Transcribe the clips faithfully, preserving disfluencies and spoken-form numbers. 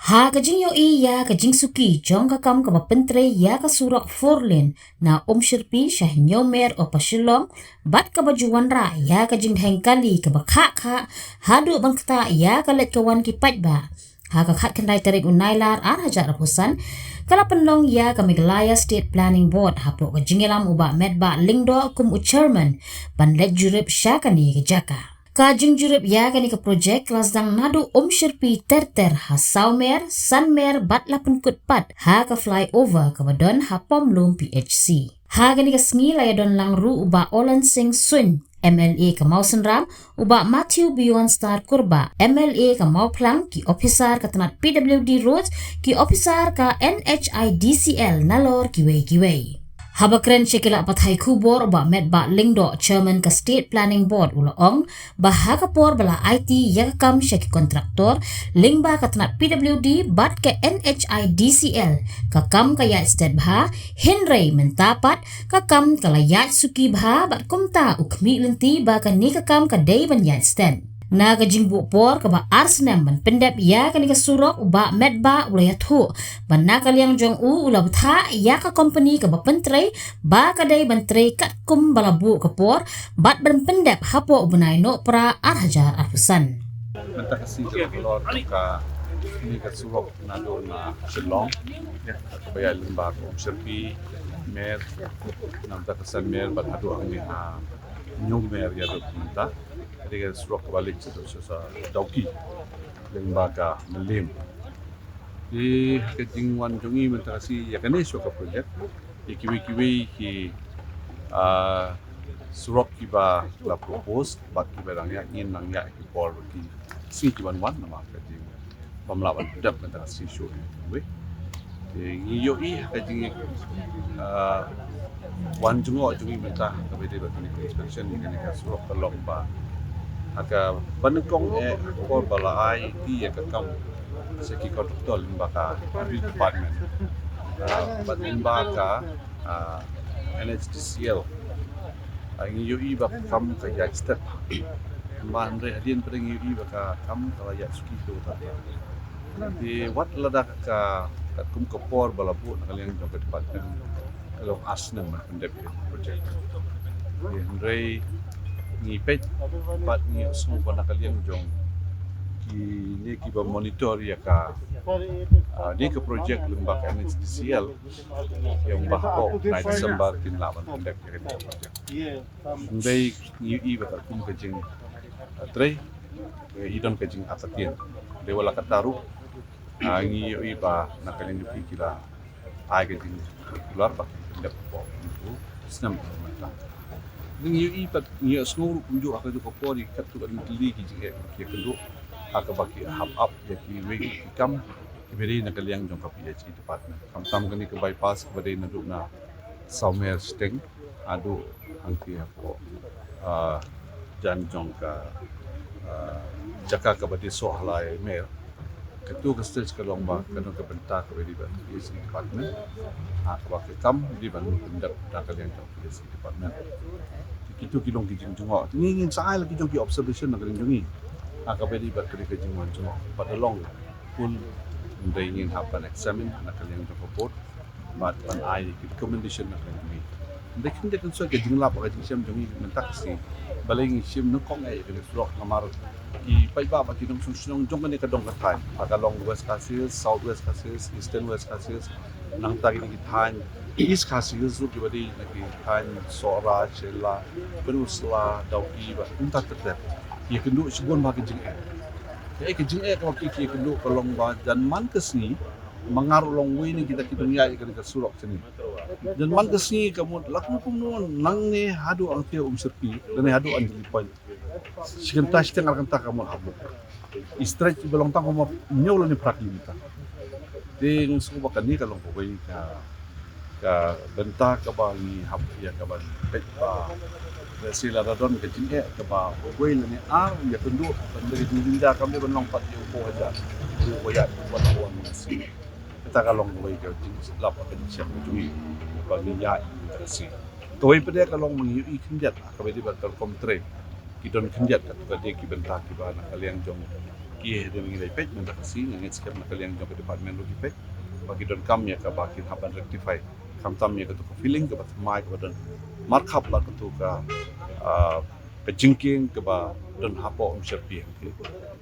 Ha ka jingïohi ïa ka jingsuki jong ka kam kaba pyntrei ïa ka surok four lane na Umshyrpi sha Hynñiewmer Upper Shillong, bad kaba ju wanrah ïa ka jingdheng kali kaba khah khah haduh ban ktah ïa ka leit ka wan ki paidbah. Ha ka khatkhyndai tarik u Nailar ar hajar arphew san, ka la pynlong ïa ka Meghalaya State Planning Board hapoh ka jingïalam u Bah Metbah Lyngdoh kum u chairman ban leit jurip sha kane ka jaka. Ka jingjurip ïa kane ka projek ka la sdang naduh Umshyrpi ter ter ha Sawmer, Sanmer bad la pynkut pat ha ka flyover kaba don ha Pom Lum P H C. Ha kane ka sngi la ïadon lang ruh u Bah Olen Singh Suin, M L A ka Mawsynram, u Bah Matthew Beyondstar Kurbah, M L A ka Mawphlang, ki ophisar ka tnat P W D Roads, ki ophisar ka N H I D C L nalor kiwei kiwei. Haba kren sha ki lad pathai khubor u Bah Metbah Lyngdoh, chairman ka State Planning Board, u la ong ba ha ka por ba la aiti ïa ka kam sha ki kontraktor lyngba ka tnat P W D bad ka N H I D C L, ka kam ka ïaid stet bha, hynrei mynta pat ka kam ka la ïaid suki bha bad kumta u khmih lynti ba kane ka kam ka dei ban ïaid stet. Na ka jingbuh por kaba ar snem ban pyndep ïa kane ka surok, u Bah Metbah u la ïathuh ba na ka liang jong u u la bthah ïa ka kompani kaba pyntrei ba ka dei ban trei katkum ba la buh ka por bad ban pyndep hapoh u bnai Nohprah ar hajar arphew san. Mynta ka sngi ka la halor ka, ni ka surok naduh na Shillong, ïa, kaba ïaid lyngba ka Umshyrpi, Mer, na mynta ka Sanmer bad haduh hangne ha Hynñiewmer ïa, haduh mynta. Ka dei ka surok kaba leit sha, sha, sha Dawki lyngba ka Mylliem. Te ha ka jingwan jong ngi mynta ka sngi ïa kane shuwa ka projek, ïa kiwei kiwei ki, ah, surok kiba la propose bad kiba dang ïaid, ngin nang ïaid ki por ki sngi ki ban wan namar ka jing bym lah ban pyndep mynta ka sngi shuh ïa kiwei. Te ngi ïohi ha ka jing, ah, wan jngoh jong ngi mynta kaba dei bad kane ka inspection ïa kane ka surok ka long ba ha kaba nyngkong eh ha ka por ba la aiti ïa ka kam sha ki kontraktor lyngba ka Agri Department, ah, bad lyngba ka, ah, N H D C L. Ah, ngi ïohi ba ka kam ka ïaid stet. Hynrei hadien pat ngi ïohi ba ka kam ka la ïaid suki to ta. Te wat lada ka, katkum ka por ba la buh na ka liang jong ka department, ka long ar snem ban pyndep ïa ka projek. Hynrei ngi peit bad ngi ïohsngew ba na ka liang jong kine kiba monitor ïa ka, ah, kane ka projek lyngba ka N H D C L, ïa, ba hapoh u bnai December kin lah ban pyndep ïa kane ka projek. Hynrei ngi ïohi ba katkum ka jing, ah, trei, eh, i don ka jingartatien. Dei wat la katta ruh, ah, ngi ïohi ba na ka liang jong ki, ki la ai ka jingkular ba kin pyndep hapoh u snem uba mynta. Ngi ïohi pat, ngi ïohsngew ruh kumjuh ha kajuh ka por ïa ki katto katne tylli ki jingeh kiba ki ïakynduh ha kaba ki hap ap ïa kiwei ki kam kiba dei na ka liang jong ka P H E department. Khamtam kane ka bypass kaba dei naduh na Sawmer shiteng haduh hangtei hapoh, ah, jan jong ka, ah, jaka kaba dei Sohla Mer. Kato ka stage ka long ba ka don ka bynta kaba dei bad P H E department. Ha kaba ka kam dei ban pyndep na ka liang jong P H E department. Kito ki long ki jingjngoh. Ngi ngin sa ai la ki jong ki observation na ka liang jong ngi ha kaba dei bad ka dei ka jingwan jngoh. Bad along pun, hynrei ngin hap ban examine na ka liang jong ka board bad ban ai ki recommendation na ka liang jong ngi. Hynrei khyndiat kan soi ka jinglap ka jingshem jong ngi mynta ka sngi. Balei ngi shim nyngkong eh ïa kane ka surok namar ki paidbah ba ki nongshong shnong jong kane ka dong ka thaiñ, ba ka long West Khasi Hills, South West Khasi Hills, Eastern West Khasi Hills, nangta kine ki thaiñ East Khasi Hills ruh kiba dei na ki thaiñ Sohra, Shella, Pynursla, Dawki bad kumta ter ter. Ki ïakynduh shibun bha ki jingeh. Kaei ka jingeh kaba ki, ki ïakynduh ka long ba jan man ka sngi, ma nga ruh long uwei na kita ki nongïaid ïa kane ka surok shane. Jan man ka sngi ka mut la kum kumno nangne haduh hangtei Umshyrpi lane haduh Anjali Point. Shi kynta shiteng ar kynta ka mut hap buh. I stretch iba long tang kumba hynñiew lane phra kilometer. Te nga sngew ba kane ka long kawei ka, ka bynta kaba ngi hap ïa kaban peit ba lehse lada don ka jingeh kaba uwei lane ar u ïakynduh, ban da ka jingjynjar kam dei ban long pat ïa u phew hajar. Uba ïaid uba wan uba wan. Kata ka long kawei ka jingslap ka jingshem ka jong ngi ba ngi ïaid ka sngi. Kawei pat de ka long ba ngi ïohi khyndiat ha kaba dei bad ka rukom trei. Ki don khyndiat katto katne ki bynta kiba na ka liang jong Ki hadien ngi la peit mynta ka sngi, nga ngeit skhem na ka liang jong ka department ruh ki peit ba ki donkam ïa kaba kin hap ban rectify, khamtam ïa katu ka feeling kaba thymmai kaba don markhap bad katu ka, ah, ka jingkieng kaba don hapoh Umsherpie,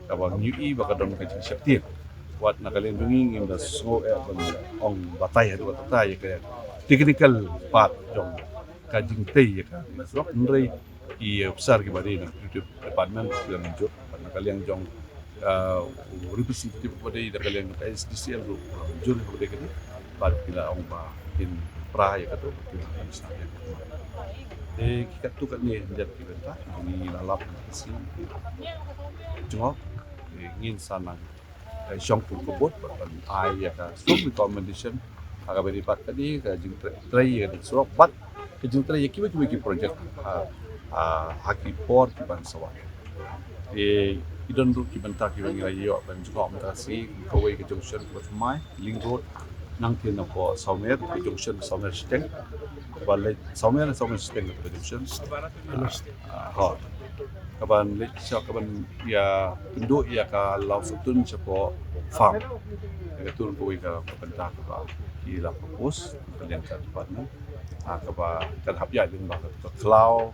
kaba ngi ïohi ba ka don ka jingsheptieng. Wat na ka liang jong ngi ngim da sngew eh ban ong batai haduh katta ïa ka technical part jong ka jingtei ïa ka surok, hynrei ki, eh, officer kiba dei na executive department ki la mynjur, bad na ka liang jong, eh, u representative ba dei na ka liang jong ka S D C L ruh, eh, mynjur ïa kaba dei kane, bad ki la ong ba kin pra ïa katu, kin sa ïa katu. Te ki katto katne hynrei ki bynta ngi la lap na ka sngi jong, eh, ngin sa nang, eh, shong kum ka board bad ban ai ïa ka strong recommendation ha kaba ïadei bad kane ka jingtrei, trei ïa ka surok bad ka jingtrei ïa kiba kiba ki project, ah, ah, ha ki por ki ban sa wan. Te ki don ruh ki bynta kiba ngi la ïoh ban jngoh mynta ka sngi, kawei ka junction kaba thymmai, Link Road, nangtei napoh Sawmer, ka junction Sawmer Shiteng, kaba leit Sawmer, Sawmer Shiteng ka junction. Ah, ah, ho. Kaban leit sha kaban ïa kynduh ïa ka Lawsatun shapoh farm. Ïa katu ruh kawei ka bynta kaba ki la propose ka liang ka department. Ah, kaba kan hap ïaid lyngba ka khlaw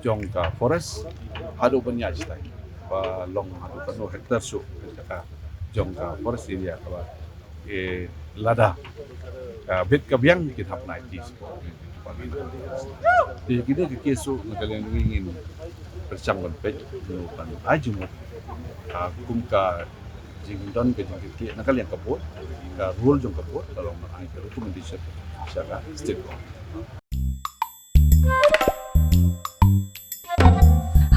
jong ka forest haduh ban ïaid shatai. Ba long haduh katno hektar shuh ka jaka jong ka forest area kaba, eh, lada ka bit ka biang kin hap nai ti. Te kine ki case ruh na ka liang ngi ngin pyrshang ban peit, ban ai jingmut, ah, kum ka jingdon ka jingkitkhlieh na ka liang ka board, ka rule jong ka board ka long ban ai ka recommendation sha ka state government.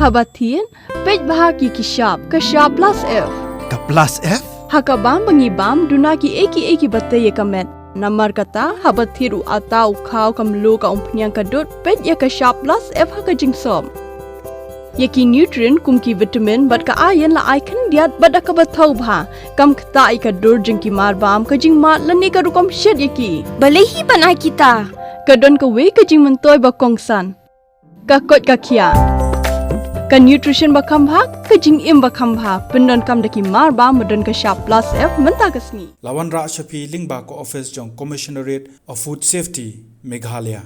Haba thied, peit bha ki ki shap, ka shap plus F. Ka plus F? Ha ka bam ba ngi bam, duna ki ei ki ei kiba tei ïa ka met. Namar kata, haba thied u atta u khaw ka mluh ka umphniang ka dud, peit ïa ka shap plus F ha ka jingsop. Ïa ki nutrient kum ki vitamin bad ka iron la ai khyndiat bad da kaba thaw bha. Kam ktah ïa ka dur jong ki mar bam, ka jingmad lane ka rukom shet ïa ki. Balei hi ban ai kita? Ka don kawei ka jingmyntoi ba kongsan. Ka koit ka khiah. Ka nutrition ba kham bha, ka jingim ba kham bha. Pyndonkam da ki mar bam ba don ka shap plus F mynta ka sngi. La wanrah sha phi lyngba ka office jong Commissionerate of Food Safety, Meghalaya.